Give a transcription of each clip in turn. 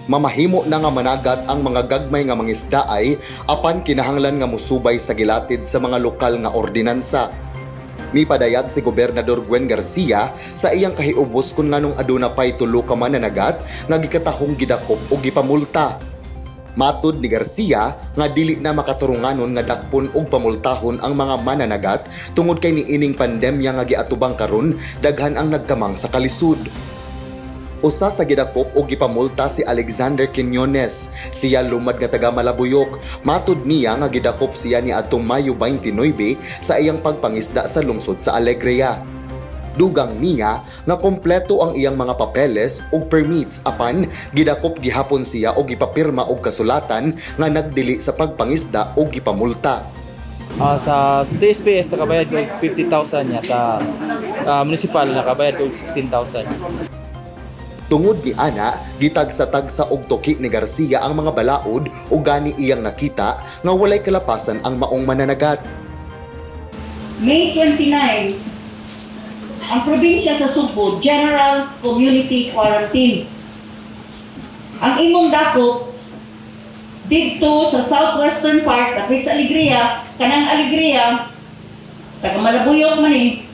Mamahimo na nga managat ang mga gagmay nga mangisdaay apan kinahanglan nga musubay sa gilatid sa mga lokal nga ordinansa. Mipadayag si Gobernador Gwen Garcia sa iyang kahiubos kung nganong aduna pay tulo ka mananagat nga gikatahong gidakop o gipamulta. Matud ni Garcia nga dili na makaturunganon nga dakpon og pamultahon ang mga mananagat tungod kay niining pandemya nga giatubang karon, daghan ang nagkamang sa kalisod. Usa sa gidakop og gipamulta si Alexander Quiñones. Siya lumad nga taga Malabuyok. Matud niya nga gidakop siya ni adtong Mayo 29 sa iyang pagpangisda sa lungsod sa Alegria. Dugang niya nga kompleto ang iyang mga papeles ug permits apan gidakop gihapon siya og gipapirma og kasulatan nga nagdili sa pagpangisda og gipamulta. Sa TSPS nakabayad ko 50,000 niya, sa municipal nakabayad ko 16,000. Tungod ni ana, gitagsa-tagsa og tuki ni Garcia ang mga balaod ug gani iyang nakita nga walay kalapasan ang maong mananagat. May 29, ang probinsya sa Sugbo, General Community Quarantine. Ang imong dakop, didto sa southwestern part, dapit sa Alegria, kanang Alegria, taga Malabuyok man eh,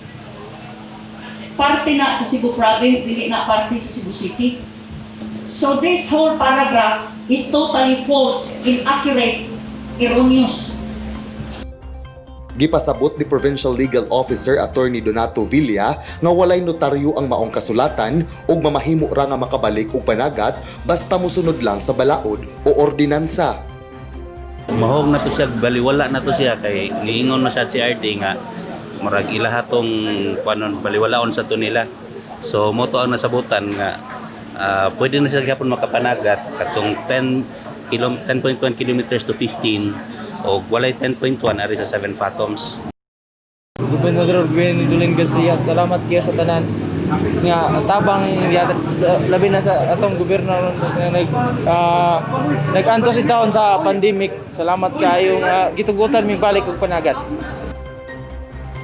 parte na sa Cebu Province, dili na parte sa Cebu City. So this whole paragraph is totally false, inaccurate, erroneous. Gipasabot ni Provincial Legal Officer Attorney Donato Villa nga walay notaryo ang maong kasulatan ug mamahimo ra nga makabalik og panagat basta mosunod lang sa balaod o ordinansa. Mahog na to siya, baliwala na to siya kay giingon na sa CRD nga murag ilaha tong kuanon, baliwalaon sa to nila. So mo to ang nasabutan nga pwede na siya gihapon makapanagat katong 10 kilo, 10.1 kilometers to 15 o walay 10.1 ari sa 7 fathoms. Gobernador Gwendolyn Garcia, salamat kayo sa tanan nga tabang labi na sa atong gobyerno nga nag-antos taon sa pandemic. Salamat kaayo nga gitugutan mi balik og panagat.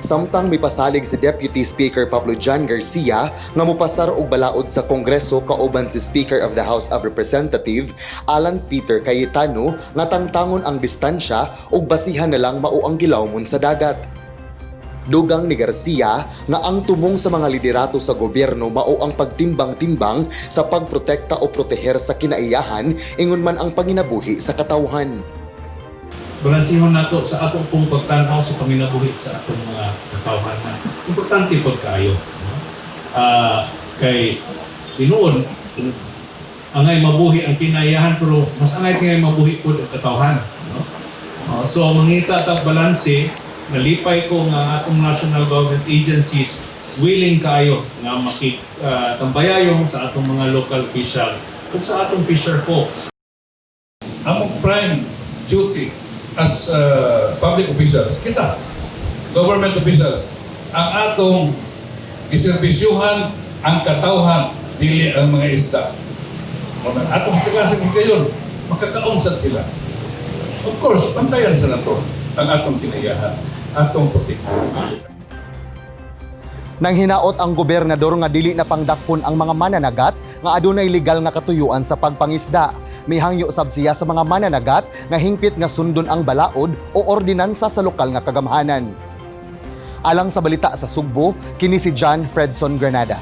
Samtang mipasalig si Deputy Speaker Pablo John Garcia nga mopasar og balaod sa Kongreso kauban si Speaker of the House of Representative Alan Peter Cayetano nga tangtangon ang distansya ug basihan na lang mao ang gilawmon sa dagat. Dugang ni Garcia nga ang tumong sa mga liderato sa gobyerno mao ang pagtimbang-timbang sa pagprotekta o proteher sa kinaiyahan ingon man ang panginabuhi sa katawhan. Balansihon nato sa atong pong pagtan-aw sa panginabuhi sa atong mga katawhan na importante pag kaayo, no? Kay tinuod angay mabuhi ang kinaiyahan pero mas angay kay mabuhi pud ang katawhan, no? So mangita tag balanse. Nalipay ko nga atong national government agencies willing kaayo nga makig tambayayong sa atong mga local officials ug sa atong fisher folk. Among prime duty as public officials, kita, government officials, ang atong iserbisyuhan ang katawhan, dili ang mga isda. O atong tigasan higayon, makakaon sad sila. Of course, pantayan sa nato ang atong kinaiyahan, atong protektahan. Nang hinaot ang gobernador nga dili na pangdakpon ang mga mananagat nga adunay legal nga katuyuan sa pagpangisda. Mihangyo sab siya sa mga mananagat nga hingpit nga sundon ang balaod o ordinansa sa lokal nga kagamhanan. Alang sa Balita sa Sugbo, kini si John Fredson Granada.